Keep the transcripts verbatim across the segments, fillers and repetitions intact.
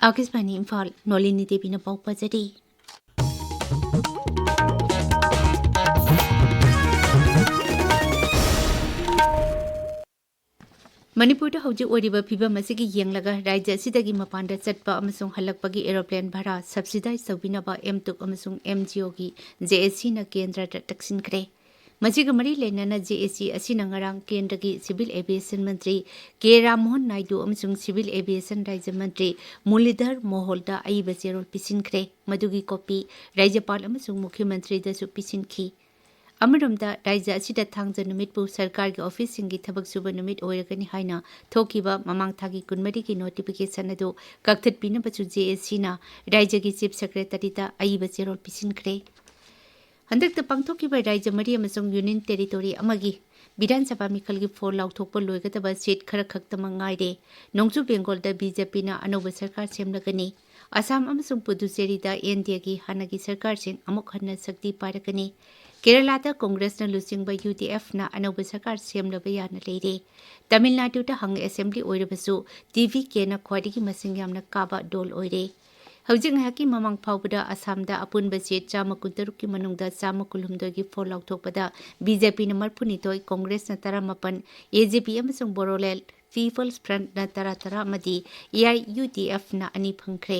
ꯑꯥꯀꯥꯁꯕꯥꯅꯤ ꯏꯝꯐꯥꯜ, ꯅꯣꯂꯤꯅꯤ ꯗꯦꯕꯤꯅ ꯄꯥꯎ ꯄꯥꯖꯔꯤ꯫ ꯃꯅꯤꯄꯨꯔꯗ ꯍꯧꯖꯤꯛ ꯑꯣꯏꯔꯤꯕ ꯐꯤꯚꯝ ꯑꯁꯤꯒꯤ ꯌꯦꯡꯂꯒ ꯔꯥꯖ꯭ꯌ ꯑꯁꯤꯗꯒꯤ ꯃꯄꯥꯟꯗ ꯆꯠꯄ ꯑꯃꯁꯨꯡ ꯍꯜꯂꯛꯄꯒꯤ aeroplane ꯚꯔꯥ subsidize ꯇꯧꯕꯤꯅꯕ ꯑꯦꯝꯇꯨꯛ ꯑꯃꯁꯨꯡ ꯑꯦꯝꯖꯤꯑꯣꯒꯤ ꯖꯦꯑꯦꯁꯤꯅ ꯀꯦꯟꯗ꯭ꯔꯗ ꯇꯛꯁꯤꯟꯈ꯭ꯔꯦ꯫ ꯃꯁꯤꯒ ꯃꯔꯤ ꯂꯩꯅꯅ ꯖꯦꯑꯦꯁꯤ ꯑꯁꯤꯅ ꯉꯔꯥꯡ ꯀꯦꯟꯗ꯭ꯔꯒꯤ civil aviation ꯃꯟꯇ꯭ꯔꯤ ꯀꯦ ꯔꯥꯝꯃꯣꯍꯟ ꯅꯥꯏꯗꯨ ꯑꯃꯁꯨꯡ civil aviation ꯔꯥꯖ꯭ꯌ ꯃꯟꯇ꯭ꯔꯤ ꯃꯨꯔꯂꯤꯙꯔ ꯃꯣꯍꯣꯜꯗ ꯑꯏꯕ ꯆꯦꯔꯣꯜ ꯄꯤꯁꯤꯟꯈ꯭ꯔꯦ꯫ ꯃꯗꯨꯒꯤ copy ꯔꯥꯖ꯭ꯌꯄꯥꯜ ꯑꯃꯁꯨꯡ ꯃꯨꯈ꯭ꯌ ꯃꯟꯇ꯭ꯔꯤꯗꯁꯨ ꯄꯤꯁꯤꯟꯈꯤ꯫ ꯑꯃꯔꯣꯝꯗ, ꯔꯥꯖ꯭ꯌ ꯑꯁꯤꯗ ꯊꯥꯡꯖ ꯅꯨꯃꯤꯠꯄꯨ ꯁꯔꯀꯥꯔꯒꯤ ꯑꯣꯐꯤꯁꯁꯤꯡꯒꯤ ꯊꯕꯛ ꯁꯨꯕ ꯅꯨꯃꯤꯠ ꯑꯣꯏꯔꯒꯅꯤ ꯍꯥꯏꯅ ꯊꯣꯛꯈꯤꯕ ꯃꯃꯥꯡ ꯊꯥꯒꯤ ꯀꯨꯟꯃꯔꯤꯒꯤ notification ꯑꯗꯨ ꯀꯛꯊꯠꯄꯤꯅꯕꯁꯨ ꯖꯦꯑꯦꯁꯤꯅ ꯔꯥꯖ꯭ꯌꯒꯤ chief secretaryꯗ ꯑꯏꯕ ꯆꯦꯔꯣꯜ ꯄꯤꯁꯤꯟꯈ꯭ꯔꯦ꯫ ꯍꯟꯗꯛꯇ ꯄꯥꯡꯊꯣꯛꯈꯤꯕ ꯔꯥꯖ꯭ꯌ ꯃꯔꯤ ꯑꯃꯁꯨꯡ union territory ꯑꯃꯒꯤ ꯕꯤꯙꯥꯟ ꯁꯚꯥ ꯃꯤꯈꯜꯒꯤ ꯐꯣꯔ ꯂꯥꯎꯊꯣꯛꯄ ꯂꯣꯏꯒꯗꯕ ꯁꯤꯠ ꯈꯔ ꯈꯛꯇꯃꯛ ꯉꯥꯏꯔꯦ꯫ ꯅꯣꯡꯆꯨꯞ ꯕꯦꯡꯒꯣꯜꯗ ꯕꯤ ꯖꯦ ꯄꯤꯅ ꯑꯅꯧꯕ ꯁꯔꯀꯥꯔ ꯁꯦꯝꯂꯒꯅꯤ꯫ ꯑꯁꯥꯝ ꯑꯃꯁꯨꯡ ꯄꯨꯗꯨꯆꯦꯔꯤꯗ ꯑꯦꯟ ꯗꯤ ꯑꯦꯒꯤ ꯍꯥꯟꯅꯒꯤ ꯁꯔꯀꯥꯔꯁꯤꯡ ꯑꯃꯨꯛ ꯍꯟꯅ ꯁꯛꯇꯤ ꯄꯥꯏꯔꯛꯀꯅꯤ꯫ ꯀꯦꯔꯂꯥꯗ ꯀꯣꯡꯒ꯭ꯔꯦꯁꯅ ꯂꯨꯆꯤꯡꯕ ꯌꯨ ꯗꯤ ꯑꯦꯐꯅ ꯑꯅꯧꯕ ꯁꯔꯀꯥꯔ ꯁꯦꯝꯂꯕ ꯌꯥꯅ ꯂꯩꯔꯦ꯫ ꯇꯥꯃꯤꯜ ꯅꯥꯗꯨꯗ ꯍꯪ assembly ꯑꯣꯏꯔꯕꯁꯨ ꯇꯤ ꯚꯤ ꯀꯦꯅ ꯈ꯭ꯋꯥꯏꯗꯒꯤ ꯃꯁꯤꯡ ꯌꯥꯝꯅ ꯀꯥꯕ ꯗꯣꯜ ꯑꯣꯏꯔꯦ꯫ ꯍꯧꯖꯤꯛ ꯉꯥꯏꯍꯥꯛꯀꯤ ꯃꯃꯥꯡ ꯐꯥꯎꯕꯗ ꯑꯁꯥꯝꯗ ꯑꯄꯨꯟꯕ ꯁꯤꯠ ꯆꯥꯝꯃ ꯀꯨꯟꯇꯔꯨꯛꯀꯤ ꯃꯅꯨꯡꯗ ꯆꯥꯝꯃ ꯀꯨꯟꯍꯨꯝꯗꯣꯏꯒꯤ ꯐꯣꯔ ꯂꯥꯎꯊꯣꯛꯄꯗ ꯕꯤ ꯖꯦ ꯄꯤꯅ ꯃꯔꯤꯐꯨꯅꯤꯊꯣꯏ, ꯀꯣꯡꯒ꯭ꯔꯦꯁꯅ ꯇꯔꯥꯃꯥꯄꯟ, ꯑꯦ ꯖꯦ ꯄꯤ ꯑꯃꯁꯨꯡ ꯕꯣꯔꯣꯂꯦꯟ People's Front ꯅ ꯇꯔꯥ ꯇꯔꯥ ꯑꯃꯗꯤ ꯑꯦ ꯑꯥꯏ ꯌꯨ ꯗꯤ ꯑꯦꯐꯅ ꯑꯅꯤ ꯐꯪꯈ꯭ꯔꯦ꯫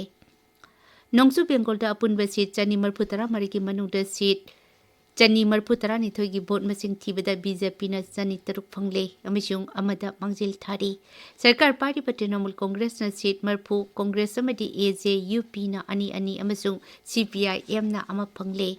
ꯅꯣꯡꯆꯨꯞ ꯕꯦꯡꯒꯣꯜꯗ ꯑꯄꯨꯟꯕ ꯁꯤꯠ ꯆꯅꯤ ꯃꯔꯤꯐꯨ ꯇꯔꯥ ꯃꯔꯤꯒꯤ ꯃꯅꯨꯡꯗ ꯁꯤꯠ ꯆꯅꯤ ꯃꯔꯤꯐꯨ ꯇꯔꯥꯅꯤꯊꯣꯏꯒꯤ ꯚꯣꯠ ꯃꯁꯤꯡ ꯊꯤꯕꯗ ꯕꯤ ꯖꯦ ꯄꯤꯅ ꯆꯅꯤ ꯇꯔꯨꯛ ꯐꯪꯂꯦ ꯑꯃꯁꯨꯡ ꯑꯃꯗ ꯃꯥꯡꯖꯤꯜ ꯊꯥꯔꯤ꯫ ꯁꯔꯀꯥꯔ ꯄꯥꯏꯔꯤꯕ ꯇ꯭ꯔꯤꯅꯃꯨꯜ ꯀꯣꯡꯒ꯭ꯔꯦꯁꯅ ꯁꯤꯠ ꯃꯔꯤꯐꯨ, ꯀꯣꯡꯒ꯭ꯔꯦꯁ ꯑꯃꯗꯤ ꯑꯦ ꯖꯦ ꯌꯨ ꯄꯤꯅ ꯑꯅꯤ ꯑꯅꯤ ꯑꯃꯁꯨꯡ ꯁꯤ ꯄꯤ ꯑꯥꯏ ꯑꯦꯝꯅ ꯑꯃ ꯐꯪꯂꯦ꯫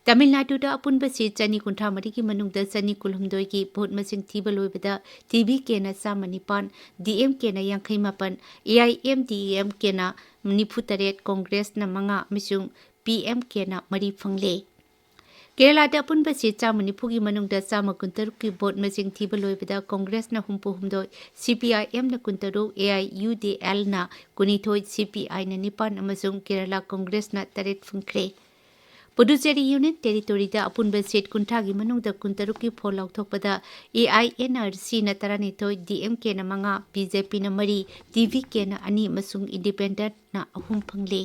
ꯇꯥꯃꯤꯜ ꯅꯥꯗꯨꯗ ꯑꯄꯨꯟꯕ ꯁꯤꯠ ꯆꯅꯤ ꯀꯨꯟꯊ꯭ꯔꯥ ꯃꯔꯤꯒꯤ ꯃꯅꯨꯡꯗ ꯆꯅꯤ ꯀꯨꯟꯍꯨꯝꯗꯣꯏꯒꯤ ꯚꯣꯠ ꯃꯁꯤꯡ ꯊꯤꯕ ꯂꯣꯏꯕꯗ ꯇꯤ ꯚꯤ ꯀꯦꯅ ꯆꯥꯝꯃ ꯅꯤꯄꯥꯟ, ꯗꯤ ꯑꯦꯝ ꯀꯦꯅ ꯌꯥꯡꯈꯩ ꯃꯥꯄꯟ, A I M D M ꯀꯦꯅ ꯅꯤꯐꯨ ꯇꯔꯦꯠ, ꯀꯣꯡꯒ꯭ꯔꯦꯁꯅ ꯃꯉꯥ ꯑꯃꯁꯨꯡ ꯄꯤ ꯑꯦꯝ ꯀꯦꯅ ꯃꯔꯤ ꯐꯪꯂꯦ꯫ ꯀꯦꯔꯂꯥꯗ ꯑꯄꯨꯟꯕ ꯁꯤꯠ ꯆꯥꯝꯃ ꯅꯤꯐꯨꯒꯤ ꯃꯅꯨꯡꯗ ꯆꯥꯝꯃ ꯀꯨꯟꯇꯔꯨꯛꯀꯤ ꯚꯣꯠ ꯃꯁꯤꯡ ꯊꯤꯕ ꯂꯣꯏꯕꯗ ꯀꯣꯡꯒ꯭ꯔꯦꯁꯅ ꯍꯨꯝꯐꯨ ꯍꯨꯝꯗꯣꯏ, ꯁꯤ ꯄꯤ ꯑꯥꯏ ꯑꯦꯝꯅ ꯀꯨꯟꯇꯔꯨꯛ, ꯑꯦ ꯑꯥꯏ ꯌꯨ ꯗꯤ ꯑꯦꯜꯅ ꯀꯨꯟꯅꯤꯊꯣꯏ, ꯁꯤ ꯄꯤ ꯑꯥꯏꯅ ꯅꯤꯄꯥꯟ ꯑꯃꯁꯨꯡ ꯀꯦꯔꯂꯥ ꯀꯣꯡꯒ꯭ꯔꯦꯁꯅ ꯇꯔꯦꯠ ꯐꯪꯈ꯭ꯔꯦ꯫ ꯄꯨꯗꯨꯆꯦꯔꯤ ꯌꯨꯅꯤꯌꯟ ꯇꯦꯔꯤꯇꯣꯔꯤꯗ ꯑꯄꯨꯟꯕ ꯁꯤꯠ ꯀꯨꯟꯊ꯭ꯔꯥꯒꯤ ꯃꯅꯨꯡꯗ ꯀꯨꯟꯇꯔꯨꯛꯀꯤ ꯐꯣꯜ ꯂꯥꯎꯊꯣꯛꯄꯗ ꯑꯦ ꯑꯥꯏ ꯑꯦꯟ ꯑꯥꯔ ꯁꯤꯅ ꯇꯔꯥꯅꯤꯊꯣꯏ, ꯗꯤ ꯑꯦꯝ ꯀꯦꯅ ꯃꯉꯥ, ꯕꯤ ꯖꯦ ꯄꯤꯅ ꯃꯔꯤ, ꯇꯤ ꯚꯤ ꯀꯦꯅ ꯑꯅꯤ ꯑꯃꯁꯨꯡ ꯏꯟꯗꯤꯄꯦꯟꯗꯦꯟꯠꯅ ꯑꯍꯨꯝ ꯐꯪꯂꯦ꯫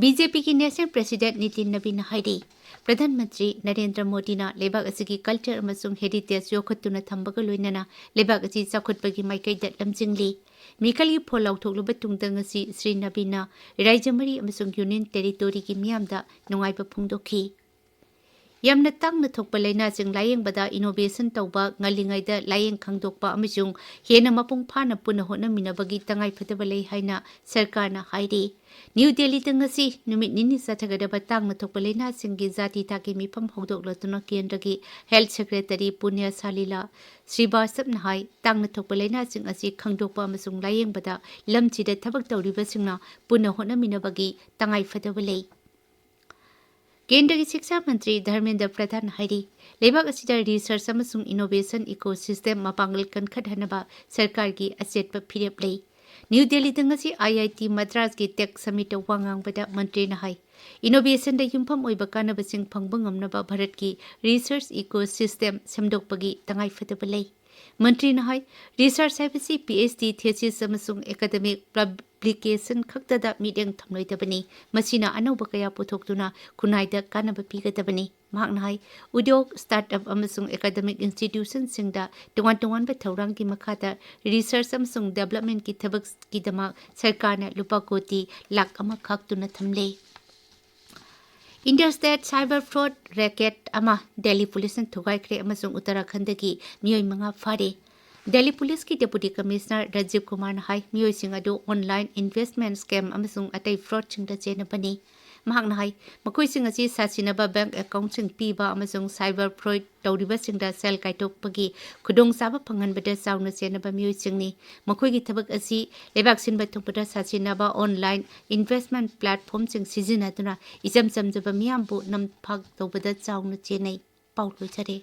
ꯕꯤ ꯖꯦ ꯄꯤꯒꯤ ꯅꯦꯁꯅꯦꯜ ꯄ꯭ꯔꯦꯁꯤꯗꯦꯟꯠ ꯅꯤꯇꯤꯟ ꯅꯕꯤꯟꯅ ꯍꯥꯏꯔꯤ, ꯄ꯭ꯔꯙꯥꯟ ꯃꯟꯇ꯭ꯔꯤ ꯅꯔꯦꯟꯗ꯭ꯔ ꯃꯣꯗꯤꯅ ꯂꯩꯕꯥꯛ ꯑꯁꯤꯒꯤ ꯀꯜꯆꯔ ꯑꯃꯁꯨꯡ ꯍꯦꯔꯤꯇꯦꯖ ꯌꯣꯛꯈꯠꯇꯨꯅ ꯊꯝꯕꯒ ꯂꯣꯏꯅꯅ ꯂꯩꯕꯥꯛ ꯑꯁꯤ ꯆꯥꯎꯈꯠꯄꯒꯤ ꯃꯥꯏꯀꯩꯗ ꯂꯝꯖꯤꯡꯂꯤ꯫ ꯃꯤꯈꯜꯒꯤ ꯐꯣꯜ ꯂꯥꯎꯊꯣꯛꯂꯕ ꯇꯨꯡꯗ ꯉꯁꯤ ꯁ꯭ꯔꯤ ꯅꯕꯤꯟꯅ ꯔꯥꯖ꯭ꯌ ꯃꯔꯤ ꯑꯃꯁꯨꯡ ꯌꯨꯅꯤꯌꯟ ꯇꯦꯔꯤꯇꯣꯔꯤꯒꯤ ꯃꯤꯌꯥꯝꯗ ꯅꯨꯡꯉꯥꯏꯕ ꯐꯣꯡꯗꯣꯛꯈꯤ꯫ ꯌꯥꯝꯅ ꯇꯥꯡꯅ ꯊꯣꯛꯄ ꯂꯥꯏꯅꯥꯁꯤꯡ ꯂꯥꯌꯦꯡꯕꯗ innovation ꯇꯧꯕ, ꯉꯜꯂꯤꯉꯩꯗ ꯂꯥꯌꯦꯡ ꯈꯪꯗꯣꯛꯄ ꯑꯃꯁꯨꯡ ꯍꯦꯟꯅ ꯃꯄꯨꯡ ꯐꯥꯅ ꯄꯨꯟꯅ ꯍꯣꯠꯅꯃꯤꯟꯅꯕꯒꯤ ꯇꯉꯥꯏꯐꯗꯕ ꯂꯩ ꯍꯥꯏꯅ ꯁꯔꯀꯥꯔꯅ ꯍꯥꯏꯔꯤ꯫ ꯅ꯭ꯌꯨ ꯗꯦꯜꯂꯤꯗ ꯉꯁꯤ ꯅꯨꯃꯤꯠ ꯅꯤꯅꯤ ꯆꯠꯊꯒꯗꯕ ꯇꯥꯡꯅ ꯊꯣꯛꯄ ꯂꯥꯏꯅꯥꯁꯤꯡꯒꯤ ꯖꯥꯇꯤ ꯊꯥꯛꯀꯤ ꯃꯤꯐꯝ ꯍꯧꯗꯣꯛꯂꯗꯨꯅ ꯀꯦꯟꯗ꯭ꯔꯒꯤ ꯍꯦꯜꯊ ꯁꯦꯀ꯭ꯔꯦꯇꯔꯤ ꯄꯨꯅ꯭ꯌ ꯁꯥꯂꯤꯂꯥ ꯁ꯭ꯔꯤꯕꯥꯁꯇꯕꯅ ꯍꯥꯏ, ꯇꯥꯡꯅ ꯊꯣꯛꯄ ꯂꯥꯏꯅꯥꯁꯤꯡ ꯑꯁꯤ ꯈꯪꯗꯣꯛꯄ ꯑꯃꯁꯨꯡ ꯂꯥꯌꯦꯡꯕꯗ ꯂꯝꯁꯤꯗ ꯊꯕꯛ ꯇꯧꯔꯤꯕꯁꯤꯡꯅ ꯄꯨꯟꯅ ꯍꯣꯠꯅꯃꯤꯟꯅꯕꯒꯤ ꯇꯉꯥꯏꯐꯗꯕ ꯂꯩ꯫ ꯀꯦꯟꯗ꯭ꯔꯒꯤ ꯁꯤꯛꯁꯥ ꯃꯟꯇ꯭ꯔꯤ ꯙꯔꯃꯦꯟꯗ꯭ꯔ ꯄ꯭ꯔꯙꯥꯟꯅ ꯍꯥꯏꯔꯤ, ꯂꯩꯕꯥꯛ ꯑꯁꯤꯗ ꯔꯤꯁꯔꯆ ꯑꯃꯁꯨꯡ ꯏꯅꯣꯚꯦꯁꯟ ꯏꯀꯣꯁꯤꯁꯇꯦꯝ ꯃꯄꯥꯡꯒꯜ ꯀꯟꯈꯠꯍꯟꯅꯕ ꯁꯔꯀꯥꯔꯒꯤ ꯑꯆꯦꯠꯄ ꯐꯤꯔꯦꯞ ꯂꯩ꯫ ꯅ꯭ꯌꯨ ꯗꯦꯜꯂꯤꯗ ꯉꯁꯤ ꯑꯥꯏ ꯑꯥꯏ ꯇꯤ ꯃꯗ꯭ꯔꯥꯁꯀꯤ ꯇꯦꯛ ꯁꯃꯤꯠꯇ ꯋꯥ ꯉꯥꯡꯕꯗ ꯃꯟꯇ꯭ꯔꯤꯅ ꯍꯥꯏ, ꯏꯅꯣꯚꯦꯁꯟꯗ ꯌꯨꯝꯐꯝ ꯑꯣꯏꯕ ꯀꯥꯟꯅꯕꯁꯤꯡ ꯐꯪꯕ ꯉꯝꯅꯕ ꯚꯥꯔꯠꯀꯤ ꯔꯤꯁꯔꯆ ꯏꯀꯣꯁꯤꯁꯇꯦꯝ ꯁꯦꯝꯗꯣꯛꯄꯒꯤ ꯇꯉꯥꯏꯐꯗꯕ ꯂꯩ꯫ ꯃꯟꯇ꯭ꯔꯤꯅ ꯍꯥꯏ, ꯔꯤꯁꯔꯆ ꯍꯥꯏꯕꯁꯤ ꯄꯤ ꯑꯩꯆ ꯗꯤ ꯊꯦꯁꯤꯁ ꯑꯃꯁꯨꯡ ꯑꯦꯀꯥꯗꯃꯤꯛ ꯄꯕ꯭ꯂꯤꯀꯦꯁꯟ ꯈꯛꯇꯗ ꯃꯤꯠꯌꯦꯡ ꯊꯝꯂꯣꯏꯗꯕꯅꯤ, ꯃꯁꯤꯅ ꯑꯅꯧꯕ ꯀꯌꯥ ꯄꯨꯊꯣꯛꯇꯨꯅ ꯈꯨꯟꯅꯥꯏꯗ ꯀꯥꯟꯅꯕ ꯄꯤꯒꯗꯕꯅꯤ꯫ ꯃꯍꯥꯛꯅ ꯍꯥꯏ, ꯎꯗ꯭ꯌꯣꯛ, ꯁ꯭ꯇꯥꯔꯠ ꯑꯞ ꯑꯃꯁꯨꯡ ꯑꯦꯀꯥꯗꯃꯤꯛ ꯏꯟꯁꯇꯤꯇ꯭ꯌꯨꯁꯟꯁꯤꯡꯗ ꯇꯣꯉꯥꯟ ꯇꯣꯉꯥꯟꯕ ꯊꯧꯔꯥꯡꯒꯤ ꯃꯈꯥꯗ ꯔꯤꯁꯔꯆ ꯑꯃꯁꯨꯡ ꯗꯤꯕꯦꯂꯞꯃꯦꯟꯠꯀꯤ ꯊꯕꯛꯀꯤꯗꯃꯛ ꯁꯔꯀꯥꯔꯅ ꯂꯨꯄꯥ ꯀꯣꯇꯤ ꯂꯥꯈ ꯑꯃ ꯈꯥꯛꯇꯨꯅ ꯊꯝꯂꯦ꯫ Inter state cyber fraud racket ꯑꯃ ꯗꯦꯜꯂꯤ ꯄꯨꯂꯤꯁꯅ ꯊꯨꯒꯥꯏꯈ꯭ꯔꯦ ꯑꯃꯁꯨꯡ ꯎꯠꯇꯔꯥꯈꯟꯗꯒꯤ ꯃꯤꯑꯣꯏ ꯃꯉꯥ ꯐꯥꯔꯦ꯫ ꯗꯦꯜꯂꯤ ꯄꯨꯂꯤꯁꯀꯤ ꯗꯦꯄꯨꯇꯤ ꯀꯃꯤꯁꯅꯔ ꯔꯥꯖꯤꯕ ꯀꯨꯃꯥꯔꯅ ꯍꯥꯏ, ꯃꯤꯑꯣꯏꯁꯤꯡ ꯑꯗꯨ ꯑꯣꯟꯂꯥꯏꯟ ꯏꯟꯚꯦꯁ꯭ꯠꯃꯦꯟꯠ ꯁ꯭ꯀꯦꯝ ꯑꯃꯁꯨꯡ ꯑꯇꯩ ꯐ꯭ꯔꯣꯗꯁꯤꯡꯗ ꯆꯦꯟꯅꯕꯅꯤ꯫ ꯃꯍꯥꯛꯅ ꯍꯥꯏ, ꯃꯈꯣꯏꯁꯤꯡ ꯑꯁꯤ ꯁꯥꯁꯤꯟꯅꯕ ꯕꯦꯡꯛ ꯑꯦꯀꯥꯎꯟꯠꯁꯤꯡ ꯄꯤꯕ ꯑꯃꯁꯨꯡ ꯁꯥꯏꯕꯔ ꯐ꯭ꯔꯣꯗ ꯇꯧꯔꯤꯕꯁꯤꯡꯗ ꯁꯦꯜ ꯀꯥꯏꯊꯣꯛꯄꯒꯤ ꯈꯨꯗꯣꯡꯆꯥꯕ ꯐꯪꯍꯟꯕꯗ ꯆꯥꯎꯅ ꯆꯦꯟꯅꯕ ꯃꯤꯑꯣꯏꯁꯤꯡꯅꯤ꯫ ꯃꯈꯣꯏꯒꯤ ꯊꯕꯛ ꯑꯁꯤ ꯂꯩꯕꯥꯛ ꯁꯤꯟꯕ ꯊꯨꯡꯕꯗ ꯁꯥꯁꯤꯟꯅꯕ ꯑꯣꯟꯂꯥꯏꯟ ꯏꯟꯚꯦꯁ꯭ꯠꯃꯦꯟꯠ ꯄ꯭ꯂꯦꯠꯐꯣꯔꯝꯁꯤꯡ ꯁꯤꯖꯤꯟꯅꯗꯨꯅ ꯏꯆꯝ ꯆꯝꯖꯕ ꯃꯤꯌꯥꯝꯕꯨ ꯅꯝꯊꯥꯛ ꯇꯧꯕꯗ ꯆꯥꯎꯅ ꯆꯦꯟꯅꯩ꯫ ꯄꯥꯎ ꯂꯣꯏꯖꯔꯦ꯫